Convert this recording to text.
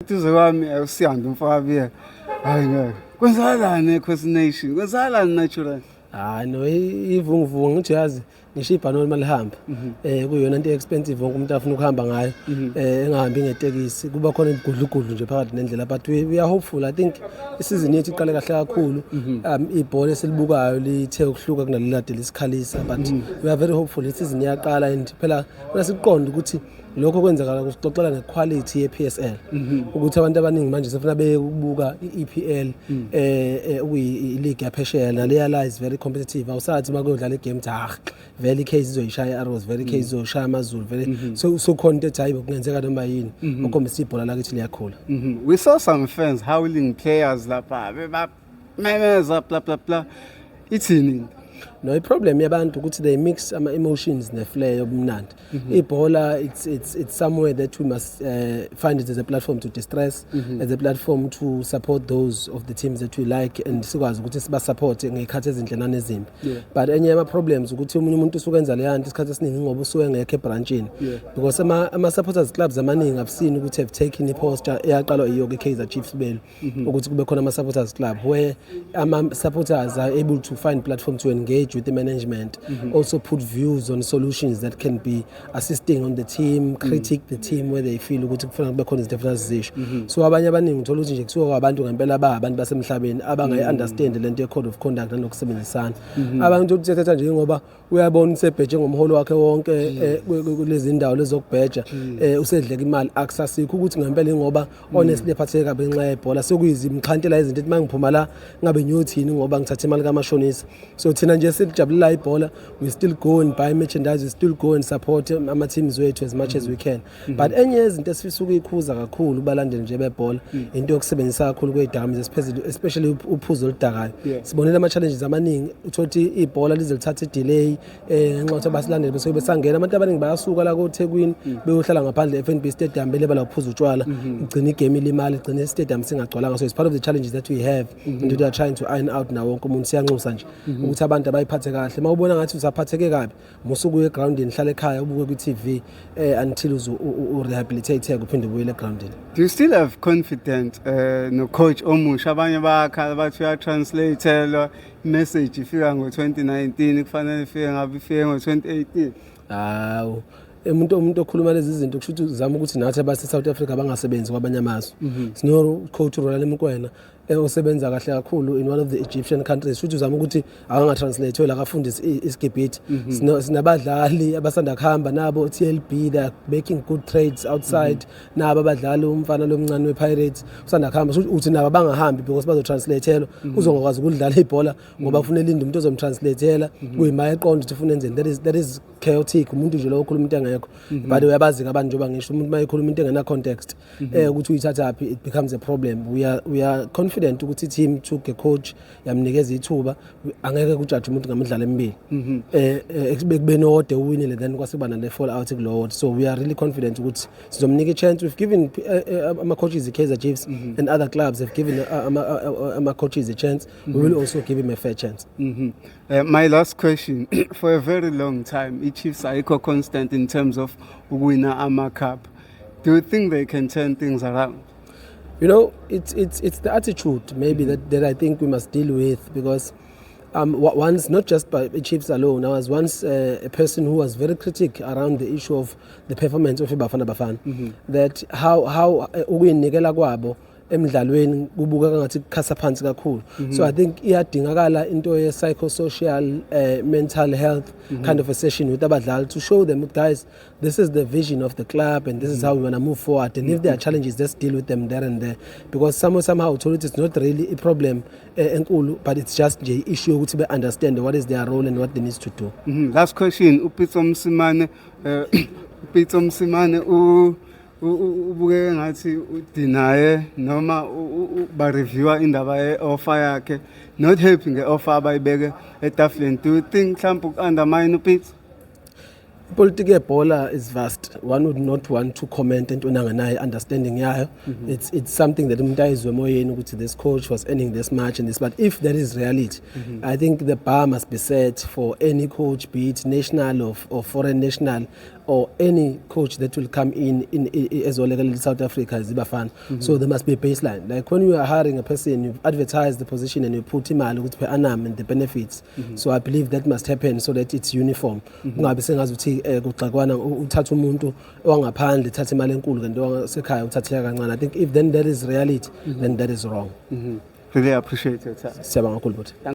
Eduze kwami uSiyanda umfakabiya. Hayi ngeke. Kwenzakalani eKhosi Nation? Kwenzakalani natural? Hayi no, ivunguvungu ngithi yazi ngisho ibhanoni malihamba kuyona into expensive, wonke umuntu afuna ukuhamba ngayo, engahambi ngetekisi, kuba khona igudlugudlu nje phakathi nendlela, but we are hopeful. I think isizini yethu iqale kahle kakhulu. Ibhola esilibukayo lithe ukuhluka kunaleli kade lisikhalisa, but we are very hopeful. Isizini iyaqala and phela funa siqonde ukuthi lokho kwenzakala kusixoxela ngequality ye-PSL, ukuthi abantu abaningi manje sefuna beye ukubuka i-EPL, okuyi-league yaphesheya, naleya la is very competitive. Awusathi uma kuyodlala igame uthi, "Ah, vele i-Case izoyishaya i-Arrows, vele i-Case izoshaya AmaZulu vele." So khona into ethi hayi, kungenzeka noma yini, okhombisa ibhola lakithi liyakhula. We saw some fans howling players lapha, bebamemeza, blah blah blah. Ithini? No, i-problem yabantu ukuthi they mix ama-emotions ne-flair yobumnandi. Ibhola, it's somewhere that we must find it as a platform to de-stress, as a platform to support those of the teams that we like and sikwazi ukuthi siba-support ngey'khathi ezinhle nanezimbi. But enye yama-problems ukuthi omunye umuntu usuke enza leya nto isikhathi esiningi ngoba usuke engekho ebrantshini, because ama-supporters clubs amaningi I've seen ukuthi have taken i-posture eyaqalwa iyo-ke i-Kaizer Chiefs belu, ukuthi kube khona ama-supporters club where ama-supporters are able to find platform to engage with the management, also put views on solutions that can be assisting on the team, critique the team where they feel ukuthi kufanele kube khona izinto efanele zisho. So abanye abaningi uthola ukuthi nje kusuka kwabantu ngempela abantu basemhlabeni abangayi-understand lento ye-code of conduct nanokusebenzisana. Abantu uthi uthetha nje ngoba uyabona usebheje ngomholo wakhe wonke kulezi ndawo lezokubheja, usedleka imali, akusasikho ukuthi ngempela ngoba honestly ephatheke kabi ngenxa yebhola, sekuyizimxhantela izinto ethi mangiphuma la ngabe ngiyothini ngoba ngithatha imali kamashonisa. So thina nje silijabulela ibhola, we still go and buy merchandise, we still go and support ama-teams wethu as much as we can. But enye yezinto esifisa ukuyikhuza kakhulu kubalandeli nje bebhola, into yokusebenzisa kakhulu kwey'dakamizwa esiphezulu, especially uphuzo oludakayo. Sibonile ama-challenges amaningi, uthola ukuthi ibhola lize lithathe i-delay ngenxa yokuthi abasilandeli besuke besangena. Abantu abaningi bayasuka la koThekwini beyohlala ngaphandle e-FNB Stadium, belebala ukuphuza utshwala, igcina igame ilimala, igcina i-stadium singagcwalanga. So it's part of the challenges that we have and we are trying to iron out nawo wonke umuntu. Siyanxusa nje ukuthi abantu abayiphathe kahle. Uma ubona ngathi usaphatheke kabi, musuke uye egrawundini, hlala ekhaya ubuke kwi-TV until uze u-rehabilitate, uphinde ubuyele egrawundini. Do you still have confidence no coach omusha? Abanye bayakhala bathi uyatranslatelwa, message ifika ngo-2019, kufanele ifike ngabe ifike ngo-2018. Hawu, umuntu okhuluma lezi zinto kusho ukuthi uzama ukuthi nathi abase-South Africa bangasebenzi kwabanye amazwe. Sino coach Rulani Mokwena osebenza kahle kakhulu in one of the Egyptian countries, futhi uzama ukuthi akanga-translate la akafundise isigibhithe. Sinabadlali abasanda kuhamba nabo TLB, they are making good trades outside. Nabo abadlali, umfana lomncane we-Pirates usanda kuhamba. So uthi nabo abangahambi because bazotranslatelwa, uzongakwazi ukudlala ibhola ngoba ufuna elinde umuntu ozomtranslathela, kuyima eqonda ukuthi ufuna enzeni. That is chaotic. Umuntu nje lo okhuluma into engekho, but uyabazi-ke abantu, njengoba ngisho, umuntu uma ekhuluma into engena context ukuthi uyithathaphi, it becomes a problem. We are confident ukuthi i-team took a coach, yamnikeza ithuba. Angeke kujaje umuntu ngamidlalo emibili, bekubeni ode uwinile, then kwase kuba nale fall out kulowo. So we are really confident ukuthi sizomnika i-chance. We've given ama-coaches, i-Kaizer Chiefs and other clubs have given ama-coaches a chance. We will also give him a fair chance. My last question: for a very long time i-Chiefs ayikho constant in terms of ukuwina ama-cup. Do you think they can turn things around? It's the attitude maybe that I think we must deal with, because once, not just by Chiefs alone, I was once a person who was very critic around the issue of the performance of Bafana Bafana, that how ukuyinikela kwabo emidlalweni kubukeka ngathi kukhasa phansi kakhulu. So I think iyadingakala into ye psychosocial, mental health kind of a session with abadlali to show them, "Guys, this is the vision of the club and this is how we want to move forward, and if there are challenges, let's deal with them there and there," because somehow uthola ukuthi it's not really a problem enkulu, but it's just nje issue yokuthi be understand what is their role and what they need to do. Last question, uPitso Mosimane ubukeke ngathi udinaye noma ba reviewa indaba ye-offer yakhe, not happy nge-offer abayibeke etafuleni. Do you think mhlawumbe uku-undermine uPitso? Ipolitiki yebhola is vast. One would not want to comment entweni angenayo understanding yayo. It's something that umuntu ayizwe emoyeni ukuthi this coach was earning this much and this, but if that is reality, I think the bar must be set for any coach, be it national or foreign national. or any coach that will come in ezolekelela South Africa as iBafana. So there must be a baseline. Like when you are hiring a person, you advertise the position and you put imali ukuthi per annum and the benefits. So I believe that must happen so that it's uniform. Kungabe sengazuthi kugxekwana, uthatha umuntu wangaphandle uthatha imali enkulu kanti owasekhaya uthatheka kancane. I think if then that is reality, then that is wrong. Really appreciate your time. Siyabonga kakhulu, bhuti.